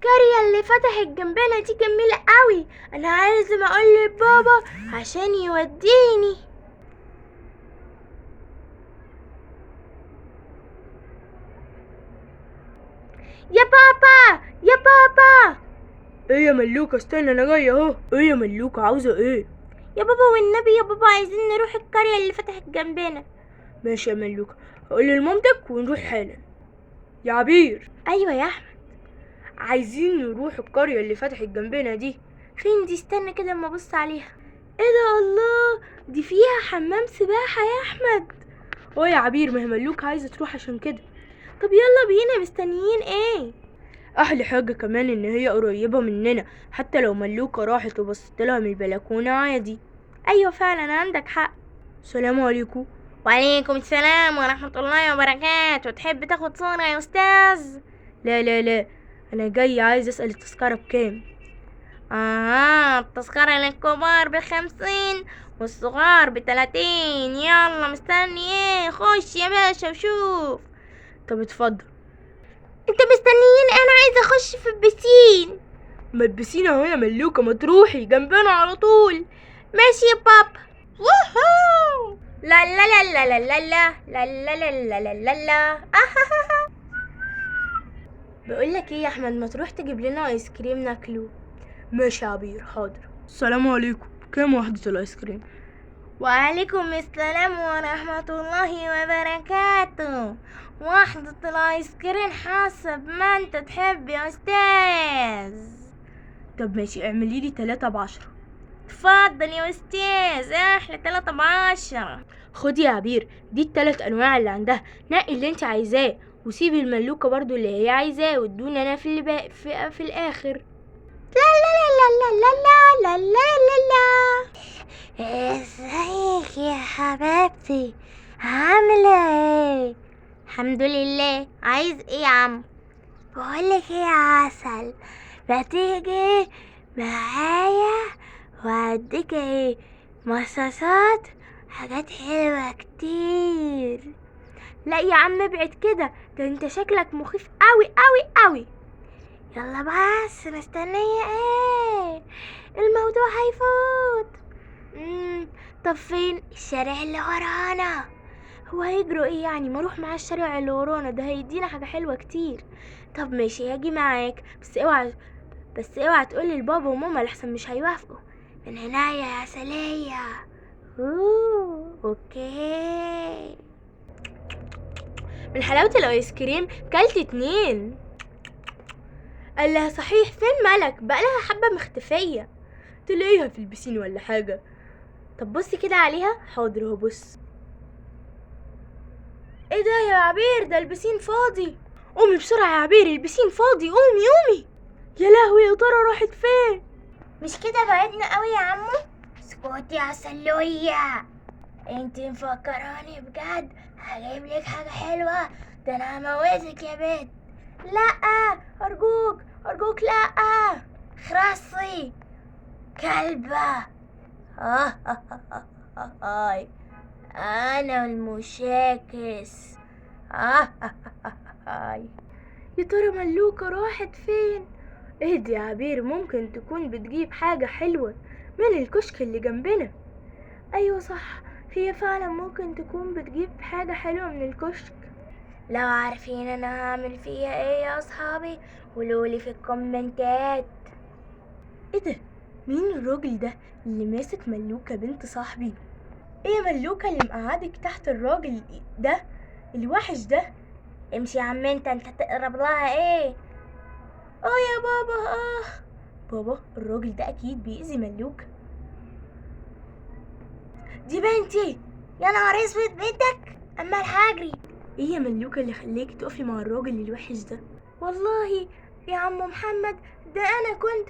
القرية اللي فتحت جنبنا دي جميلة قوي، انا لازم اقول لبابا عشان يوديني. يا بابا يا بابا. ايه يا ملوكة؟ استنى انا جاية اهو. ايه يا ملوكة عاوزة ايه؟ يا بابا والنبي يا بابا عايزين نروح القرية اللي فتحت جنبنا. ماشي يا ملوكة، هقول لمامتك ونروح حالا. يا عبير. ايوه يا احمد. عايزين نروح القرية اللي فتحت جنبنا دي. فين دي؟ استنى كده اما ابص عليها. ايه ده؟ الله، دي فيها حمام سباحة يا احمد. اه يا عبير، ما هي ملوكة عايزة تروح عشان كده. طب يلا بينا، مستنيين ايه؟ احلى حاجة كمان ان هي قريبة مننا، حتى لو ملوكة راحت وبصت لها من البلكونة عادي. ايوه فعلا عندك حق. السلام عليكم. وعليكم السلام ورحمة الله وبركاته. تحب تاخد صورة يا استاذ؟ لا لا لا، انا جاي عايز اسأل التذكرة بكام. التذكرة للكبار ب50 والصغار ب30. يلا مستني ايه؟ خش يا باشا وشوف. طب اتفضل. انت مستنيين؟ انا عايزه اخش في البسين. ما البسين اهو يا ملوكه، ما تروحي جنبنا على طول. ماشي يا بابا. ووهو. لا لا لا لا لا لا لا لا لا لا لا لا. بقول لك ايه يا احمد، ما تروح تجيب لنا ايس كريم ناكله. ماشي يا عبير، حاضر. السلام عليكم، كام وحده الايس كريم؟ وعليكم السلام ورحمة الله وبركاته. وحدة الايس كريم حسب ما انت تحب يا استاذ. طب ماشي، اعملي لي 3 ب10. اتفضل يا استاذ، احلى 3 ب10. خدي يا عبير، دي ال3 انواع اللي عندها، نقي اللي انت عايزاه وسيبي الملوكة برضو اللي هي عايزاه وادونا انا في اللي باقي في الاخر. لا لا لا لا لا لا لا لا لا. ازيك يا حبيبتي، عاملة ايه؟ الحمد لله. عايز ايه يا عم؟ بقولك ايه يا عسل، ما تيجي معايا واديك ايه مصاصات، حاجات حلوة كتير. لا يا عم ابعد كده، ده انت شكلك مخيف قوي قوي قوي. يلا بس مستنية ايه؟ الموضوع هيفوت. طب فين الشارع اللي ورانا؟ هو هيجروا ايه يعني؟ ما اروح معاه الشارع اللي ورانا ده، هيدينا حاجة حلوة كتير. طب ماشي هاجي معاك، بس اوعى تقولي لبابا وماما لحسن مش هيوافقوا. من هنا يا عسلية. اوه okay. من حلاوة الايس كريم كلت 2. قال لها صحيح فين ملك؟ بقالها حبة مختفية، تلاقيها في البسين ولا حاجة. طب بصي كده عليها. حاضر اهو بص. ايه ده يا عبير؟ ده البسين فاضي. قومي بسرعة يا عبير، البسين فاضي، قومي قومي. يا لهوي، يا ترى راحت فين؟ مش كده بعدنا قوي يا عمو. اسكتي يا سلوية، انت مفكراني بجد هجيب لك حاجة حلوة؟ ده انا هموتك يا بنت. لا ارجوك ارجوك لا. خرصي كلبة. انا المشاكس. يا ترى ملوكة راحت فين؟ اهدي يا عبير، ممكن تكون بتجيب حاجة حلوة من الكشك اللي جنبنا. ايوه صح، هي فعلا ممكن تكون بتجيب حاجة حلوة من الكشك. لو عارفين انا هعمل فيها ايه يا اصحابي قولولي في الكومنتات. ايه ده؟ مين الراجل ده اللي ماسك ملوكة بنت صاحبي؟ ايه يا ملوكة اللي مقعدك تحت الراجل ده الوحش ده؟ امشي يا عم انت تقرب لها ايه؟ اه يا بابا. بابا الراجل ده اكيد بيأذي ملوكة. دي بنتي. يا نهار اسود، بنتك؟ اما الحجري. ايه يا ملوكة اللي خليكي تقفي مع الراجل الوحش ده؟ والله يا عم محمد، ده انا كنت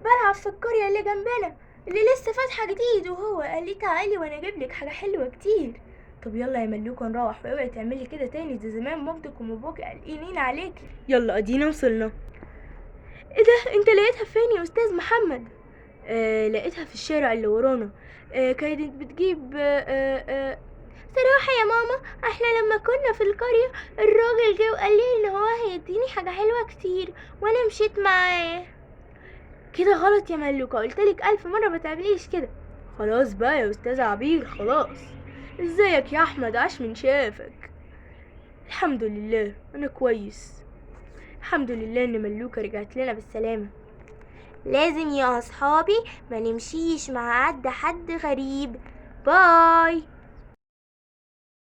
بلعب في القرية اللي جنبنا اللي لسه فاتحة جديد، وهو قال لي تعالي وانا اجيب لك حاجة حلوة كتير. طب يلا يا ملوكة نروح، واوعي تعملي كده تاني، ده زمان مامتك وباباك قلقانين عليكي. يلا ادينا وصلنا. ايه ده؟ انت لقيتها فين يا استاذ محمد؟ لقيتها في الشارع اللي ورانا. كانت بتجيب صراحة يا ماما احنا لما كنا في القرية الراجل جه وقال لي ان هو هيديني حاجة حلوة كتير وانا مشيت معاه. كده غلط يا ملوكة، قلتلك 1000 مرة ما تعمليش كده. خلاص بقى يا استاذة عبير خلاص. ازيك يا احمد، عاش من شافك. الحمد لله انا كويس، الحمد لله ان ملوكة رجعت لنا بالسلامة. لازم يا اصحابي ما نمشيش مع حد غريب. باي.